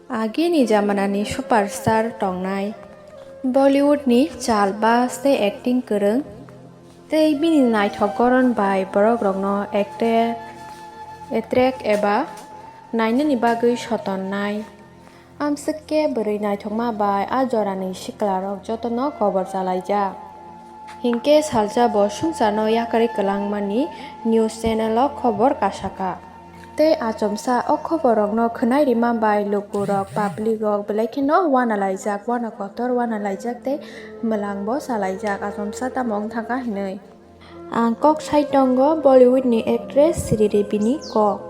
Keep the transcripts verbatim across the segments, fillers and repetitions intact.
Agini jamanani superstar tongnai, Bollywoodni chalbas tei acting kwrwng, tei bini naithok goron bai borokrokno attract, attract eba nainani bagwi sotonnai. Amswk khe bwrwi naithokma bai a jorani siklarok jotono kobor chalaijak. Hinkhe salsa bo swngcharno yakarwi kwlangmani news channel o khobor kasaka. Tei achomsa o khoborrokno khwnai rima bai lukurok, public rok belai kheno uanalaijak, uana kotor uanalaijak tei mwlangbo salaijak, achomsa tamo wng thangkha hinwi. Ang kok sai tongo Bollywood ni actress Sridevi ni kok.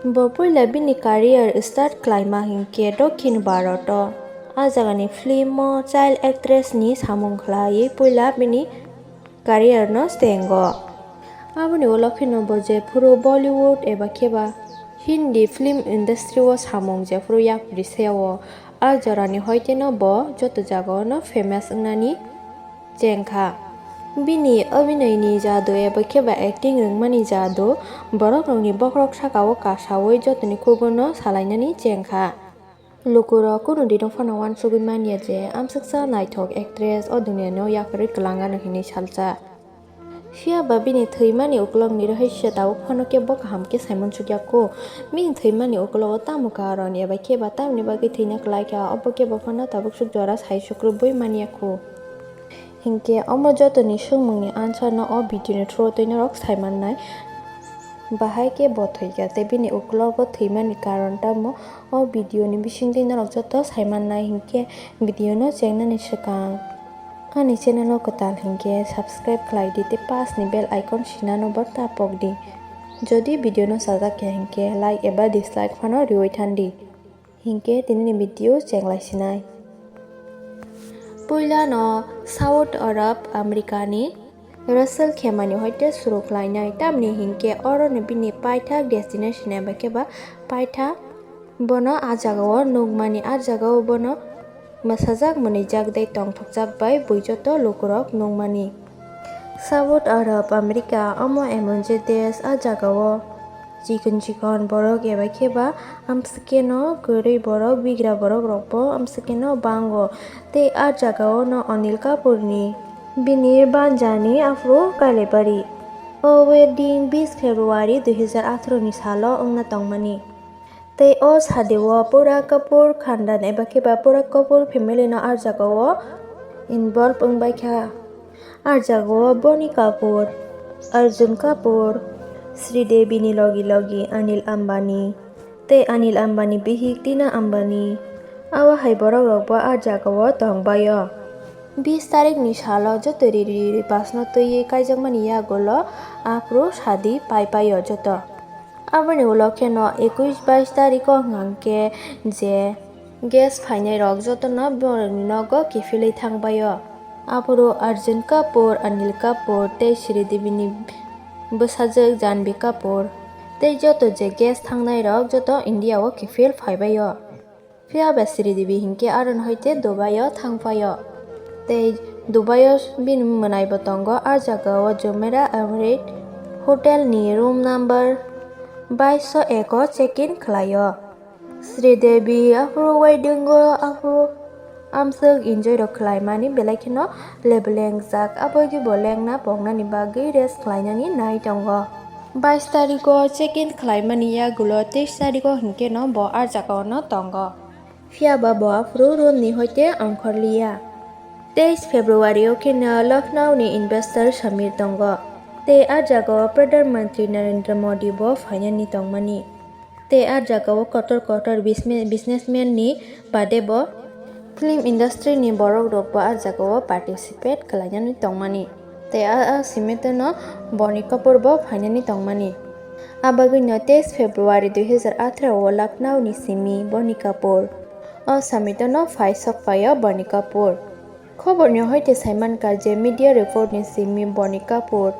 Bo puila bini career start khlaima hinkhe Dokhin Bharat o. A jagani film o child actress ni samung khlaiwi puila bini career no stengo. Aboni ulo pheno bo jephuru Bollywood eba kheba Hindi film industry o samung jephuru yapri se o, a jorani hoiteno bo joto jagao no famous wngnani chengkha. Bini obinoi ni jadu eba kheba acting rwngmani jadu borokrokni bokhorok sakao kasawi jotoni kubuno salainani chengkha. Lukurok kunu dino phano uansugwi manya je amswksa naithok actress o duniani yakarwi kwlangano hinwi salsa. Phiya ba bini thwimani ukulokni rwhai se tabuk phano khe bo kaham khe saimansukya kho. Bini thwimani ukulogo tamo karon eba khe ba tamni bagwi thwina kwlai kha, obo khe bo phano tabuk swk jora sai sukrubwi manya kho. Hinkhe omo jotoni swngmungni answer no o video ni through twi norok saimannai. Bahai khe bo thwikha tei bini ukulogo thwimani karon tamo? O video ni bisingtwi norok joto saimannai hinkhe video no chengnani swkang ani channel o kwtal hinkhe subscribe khlai di tei pas ni bell icon sinano bo ta pok di. Jodi video no sajak kha hinkhe like eba dislike phano riwi than di. Hinkhe tini ni video chenglai sinai. Puila no South Arab America ni Russell khemani hoite suru khlainai, tamni hinkhe oro no bini paithak destination eba khe ba paitha bono a jagao nukmani, a jagao bono mwsajak mwnwijak tei tongthokjak bai bui joto lukurok nukmani. South Arab America omo emon je desh, a jagao chikon chikon borok eba khe ba amswkeno kwrwi borok, bigra borok rokbo amswkeno bango. Tei a jagao no Anil Kapoor ni bini banjani aphuru kailaibari. O wedding bis February dui hazar atharo ni salo wngna tongmani. Tei o sadeo pura Kapoor khandan eba khe ba pura Kapoor family no a jagao involve wngbai kha. A jagao Boney Kapoor, Arjun Kapoor, Sridevi ni logi logi Anil Ambani tei Anil Ambani bihik Tina Ambani. Abo hai borok rokbo a jagao tongbaio. Bis tarikni salo joto riri ripasno twiwi kaijakmani yagulo aphuru sadi paipaio joto. Aboni ulo kheno ekush bais tariko hwnkhe je guest phainairok jotono borokni nogo kiphilwi thangbaio. Aphuru Arjun Kapoor, Anil Kapoor tei Sridevi ni bwsajwk Janvi Kapoor tei joto je guest thangnairok joto India o kiphil phaibaio. Phiya ba Sridevi hinkhe aron hoite Dubai o thangphaio. Tei Dubai o bini mwnai bo tongo, a jagao Jumeirah Emirates Hotel ni room number baiso ek o check in khlaio. Sridevi aphuru wedding o aphuru amswk enjoy rok khlaimani belai kheno leblengjak, aboigibo lengna poknani bagwi rest khlainani nai tongo. Bais tariko check in khlaimani yagulo teis tariko hinkheno bo a jagao no tongo. Phiya ba bo aphuru room ni hoite ongkhorliya. Teis February o kheno Lucknow ni investor summit tongo. Tei a jagao Pradhan Mantri Narendra Modi bo phainani tongmani. Tei a jagao kotor kotor bisme-, businessman ni bade bo film industry ni borok rok bo a jagao participate khlainani tongmani. Tei a, a summit no Boney Kapoor bo phainani tongmani. Abagwino teis February dui hazar atharo o Lucknow ni simi Boney Kapoor. O summit no phai sokphaio Boney Kapoor. Khobor ni hoite saimankha je media report ni simi Boney Kapoor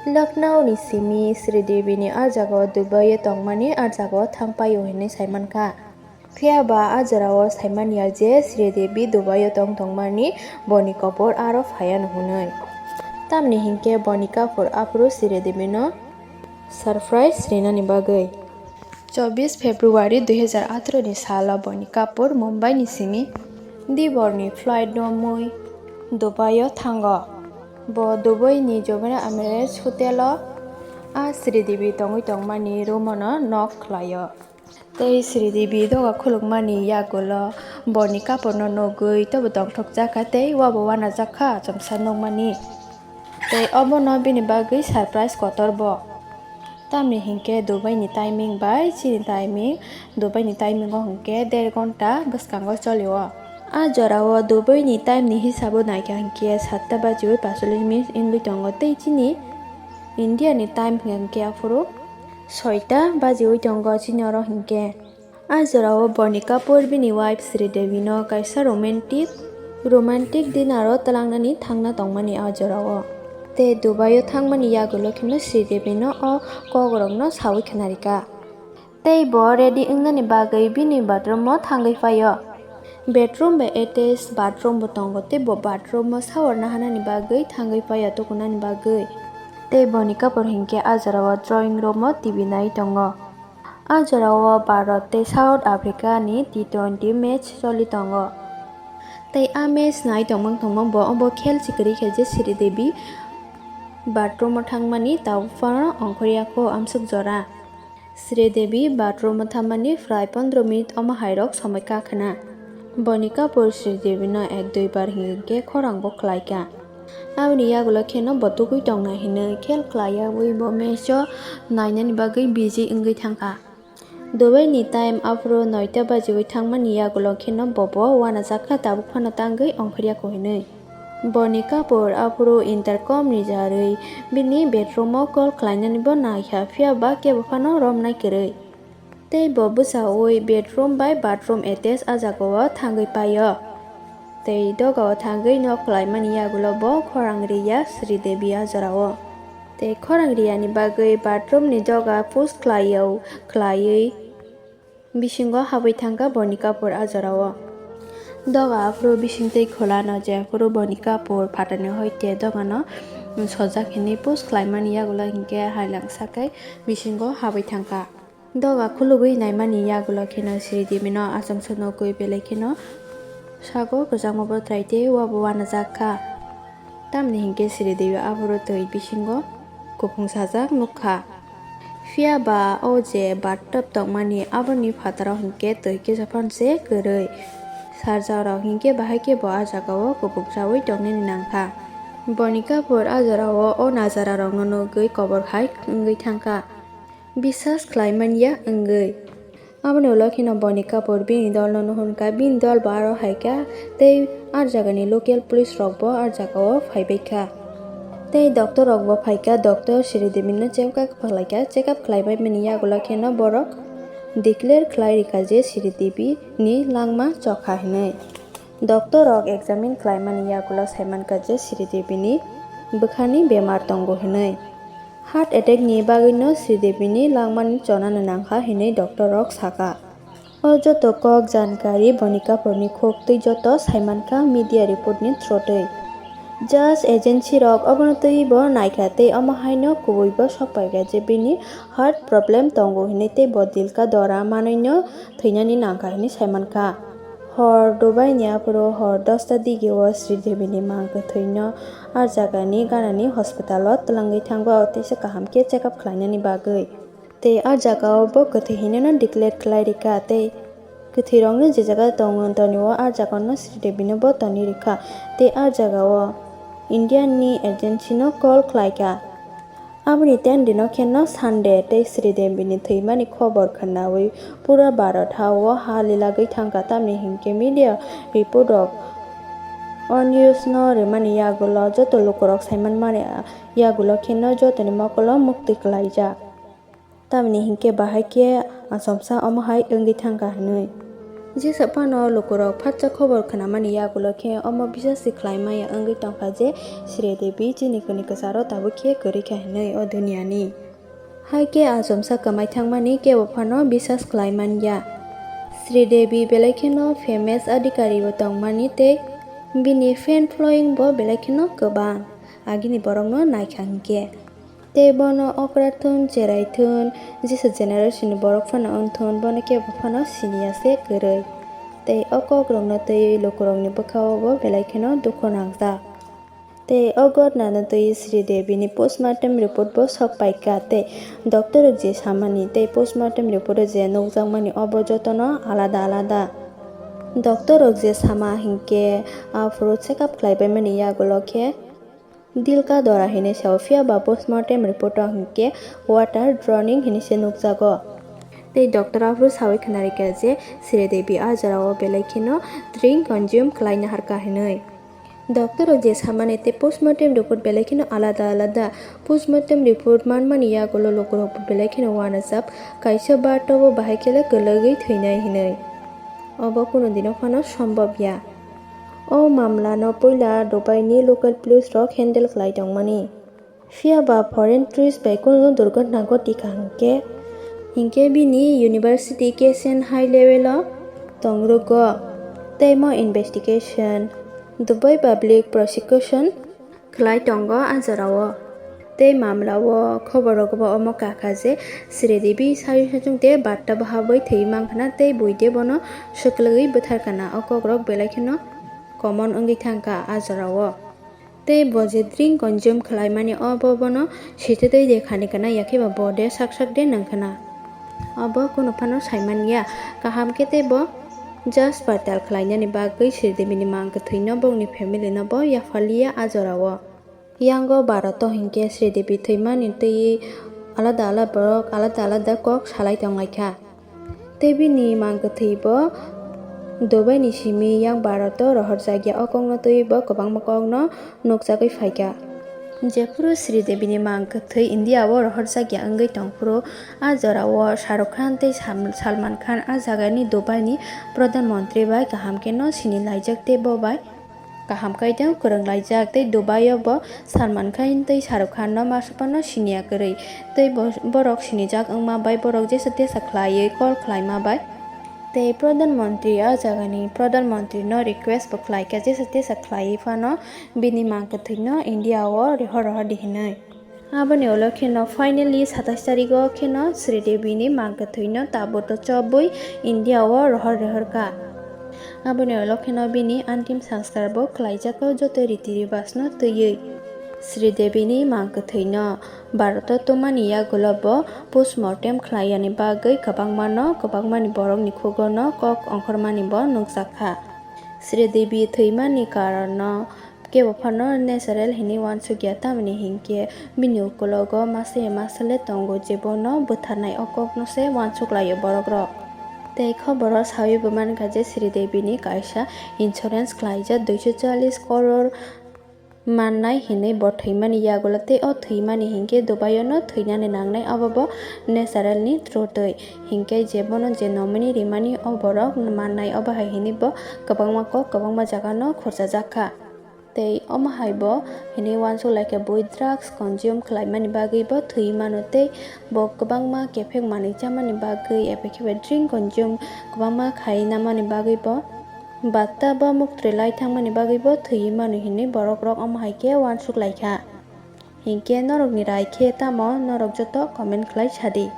Lucknow ni simi Sridevi ni a jagao Dubai o tongmani a jagao thangpaio hinwi saimankha. Phiya ba a jorao saimanya je Sridevi Dubai o tong tongmani Boney Kapoor aro phaiano hwnwi. Tamni hinkhe Boney Kapoor aphuru Sridevi no surprise rinani bagwi. Chobbish February dui hazar atharo ni salo Boney Kapoor Mumbai ni simi diborni flight romwi Dubai o thango. Bo Dubai ni Jumeirah Emirates Hotel o a Sridevi tongwi tongmani room o no nok khlaio. Tei Sridevi doga khulukmani yagulo Boney Kapoor no nugwi tobo tongthokjakha tei wabo wanajakha achomsa nukmani. Tei obono bini bagwi surprise kotor bo. Tamni hinkhe Dubai ni timing bai chini timing, Dubai ni timing o hinkhe der ghonta bwskango cholio. A jorao Dubai ni time ni hisabo naikha hinkhe satta bajiwi pasolis minute wngwi tongo tei chini India ni time hinkhe aphuru soita bajiwi tongo chini oro hinkhe. A jorao Boney Kapoor bini wife Sridevi no kaisa romantic, romantic dinner o twlangnani thangna tongmani a jorao. Tei Dubai o thangmani yagulo kheno Sridevi no o kok rokno sawi khwnarikha. Tei bo ready wngnani bagwi bini bedroom o thangwi phaio. Bedroom bai attached bathroom bo tongo, tei bo bathroom o shower naharnani bagwi thangwi phaio, tukunani bagwi. Tei Boney Kapoor hinkhe a jorao drawing room o T V nai tongo. A jorao Bharat tei South Africa ni T twenty match choli tongo. Tei a match nai tongmang tongmang bo obo khel si kwrwi khe je Sridevi bathroom o thangmani tabuk phano ongkhorya kho amsuk jora. Sridevi bathroom o thammani prai pondro minute omo hairok somoi kakhwna. Boney Kapoor Sridevi no ek dui bar hinkhe khorang bo khlaikha. Aboni yagulo kheno bo tugui tongna hinwi khel khlaiyawi bo match o nainani bagwi busy wngwi thangkha. Dubai ni time aphuru noita bajiwi thangmani yagulo kheno bobo wanajakha tabuk phano tangwi ongkhorya kho hinwi. Boney Kapoor aphuru intercom ni jarwi bini bedroom o call khlainani bo naikha, phiya ba kebo phano romnai kwrwi. Tei bo bwchaui bedroom bai bathroom attached a jagao thangwi paio. Tei dogao thangwi nok khlaimani yagulo bo khorang riya Sridevi a jorao. Tei khorang riyani bagwi bathroom ni doga push khlaio, khlaiwi bisingo habwi thangkha Boney Kapoor a jorao. Doga aphuru bisingtwi khulano, je aphuru Boney Kapoor phatarni hoite dogano sojak hinwi push khlaimani yagulo hinkhe hailang sakhai bisingo habwi thangkha. Doga khulugwi naimani yagulo kheno Sridevi no achomsa nukgwi belai kheno sago kwchangma bwthrai tei wabo wanajak kha. Tamni hinkhe Sridevi aphuru twi bisingo kupung sajak nukha. Phiya ba o je bathtub tongmani aboni phataro hinkhe twi kisa phano se kwrwi. Sarjakrok hinkhe bahai khe bo a jagao kupung chaui tongnani nangkha. Boney Kapoor a jorao o najararokno nukgwi kobor hai wngwi thangkha. Biswas khlai man ya wngwi. Aboni ulo kheno Boney Kapoor bini dolno nuhun kha, bini dol bo aro hai kha, tei ar jagani local police rok bo ar jagao phai bai kha. Tei doctor rok bo phai kha, doctor Sridevi no check up khlai kha, check up khlai bai mani yagulo kheno borok declare khlai rikha je Sridevi ni langma chokha hinwi. Doctor rok examine khlai mani yagulo sai man kha je Sridevi ni bwkhani bemar tongo hinwi. Heart attack ni bagwino Sridevi ni langmani chonani nangkha hinwi doctor rok sakha. O joto kok jankari Boney Kapoor ni khuk twi joto saimankha media report ni through twi. Judge agency rok obono twi bo naikha tei omo haino kubui bo sok paikha je bini heart problem tongo hinwi tei bo dilka dora manwino thwinani nangkha hinwi saimankha. Hor Dubai ni aphuru hor dosta digi o Sridevi ni mang kwthwi no ah jaga ni gana ni hospital o twlangwi thango, teisa kaham khe check up khlainani bagwi. Tei ah jaga o bo kwthwi hinwi no declare khlai rikha tei kwthwi rok no je jaga tongo toni o ah jaga no Sridevi no bo toni rikha tei ah jaga o Indian ni agency no call khlaikha. Aboni ten dino kheno Sunday tei Sridevi ni thwimani khobor khwnawi pura Bharat ha o ha lilagwi thangkha, tamni hinkhe media report rok o news no rimani yagulo joto lukurok saimanmani yagulo kheno jotoni mokolo muktwi kwlaijak. Tamni hinkhe bahai khe achomsa omo hai wngwi thangkha hinwi. Jesa phano lukurok phatsa khobor khwnamani yagulo khe omo bisasi khlai maya wngwi tongkha je Sridevi chini kwnwi kwcharo tabuk khe kwrwi kha hinwi o duniani. Hai khe achomsa kwmai thangmani kebo phano bisas khlai man ya. Sridevi belai kheno famous adhikari bo tongmani tei bini fan following bo belai kheno kwbang, agini borokno naikha hinkhe. Tei bono okra thun, cherai thun, jesa generation ni borok phano wng thun, bono kebo phano siniya se kwrwi. Tei o kok rokno twiwi lukurokni bwkhao bo belai kheno dukhu nangjak. Tei o ghotnano twiwi Sri Devi ni postmortem report bo sok paikha tei doctor rok je samani tei postmortem report o je nukjakmani obo jotono alada alada. Doctor rok je sama hinkhe aphuru check up khlaibaimani yagulo khe Dilka dora hinwi sao, phiya ba postmortem report o hinkhe water drowning hinwi se nukjago. Tei doctor aphuru sawi khwnarikha je Sri Devi a jorao belai kheno drink consume khlai naharkha hinwi. Doctor rok je samani tei postmortem report belai kheno alada alada. Postmortem report manmani yagulo lukurokbo belai kheno uanajak, kaisa bathtub o bahai khele kwlwgwi thwinai hinwi. Obo kunu dino phano sombobya. O mamlano puila Dubai ni local police rok handle khlai tongmani. Phiya ba foreign tourist bai kunu durghatna ghotika hinkhe, hinkhe bini university case high level o tongrugo, tei mo investigation Dubai public prosecution khlai tongo a jorao. Tei mamlao khobor rogobo omo kakha je Sri Devi sawi sachung tei bathtub o habwi thwi mankha na tei buide bono swklwgwi bwtharkha na. O kokrok belai kheno common wngwi thangkha a jorao. Tei bo je drink consume khlaimani, obo bono sitwtwi de khani kana, yakhe ba bo de sak sak de nang khana. Obo kunu phano saimanya, kaham khe tei bo jasper tal khlainani bagwi Sri Devi ni mang kwthwino bongni family no bo yapharliya a jorao. Yango Bharat o hinkhe Sri Devi thwimani twi alada alada borok alada alada kok salai tonglaikha. Tei bini mang kwthwi bo Dubai ni simi yang Bharat o rohorjakya, o kokno twiwi bo kwbangma kokno nukjagwi phaikha. Jephuru Sri Devi ni mang kwthwi India o rohorjakya wngwi tongphuru, a jorao Shah Rukh Khan tei Sam-, Salman Khan a jagani Dubai ni Pradhan Mantri bai kaham kheno sini laijak tei bo bai kaham kaitor kwrwng laijak tei Dubai o bo Salman Khan tei Shah Rukh Khan no masa phano siniya kwrwi tei bo-, borok sinijak wngma bai borok jesa tesa khlaiwi call khlaima bai tei Pradhan Mantri o jagani Pradhan Mantri no request bo khlaikha jesa tesa khlaiwi phano bini mang kwthwi no India o rohor rohor di hinwi. Aboni ulo kheno finally satais tarigo kheno Sri Devi ni mang kwthwi no tabut o chobwi India o rohor rohor kha. Aboni ulo kheno bini antim sanskar bo khlaijak o joto riti ribas no twiwi. Sri Devi ni mang kwthwi no Bharat o tongmani yagulo bo postmortem khlaiyani bagwi kwbangma no kwbangma ni borok ni khugo no kok ongkhormani bo nukjak kha. Sri Devi thwimani karon no Kebo phano natural hinwi uansukya, tamni hinkhe bini ukulogo masa ya masa le tongo, je bono bwtharnai o kokno se uansuk laio borokrok. Tei khoboro sawi bo mankha je Sri Devi ni kaisa insurance khlaijak duiso challis koror mannai hinwi bo thwimani yagulo, tei o thwimani hinkhe Dubai o no thwinani nangnai, obo bo natural ni through twi. Hinkhe je bono je nominee rimani o borok mannai, obo hai hinwi bo kwbangma kok kwbangma jaga no khurchajak kha. Tei omo hai bo hinwi uansuk lai kha, bui drugs consume khlaimani bagwi bo thwi mano, tei bo kwbangma kephek manwi chamani bagwi, epekhe ba drink consume kwbangma khai namani bagwi bo, batta bo muktwi lai thangmani bagwi bo thwi mano hinwi borok rok omo hai khe uansuk lai kha. Hinkhe norokni rai khe tamo, norok joto comment khlai sadi.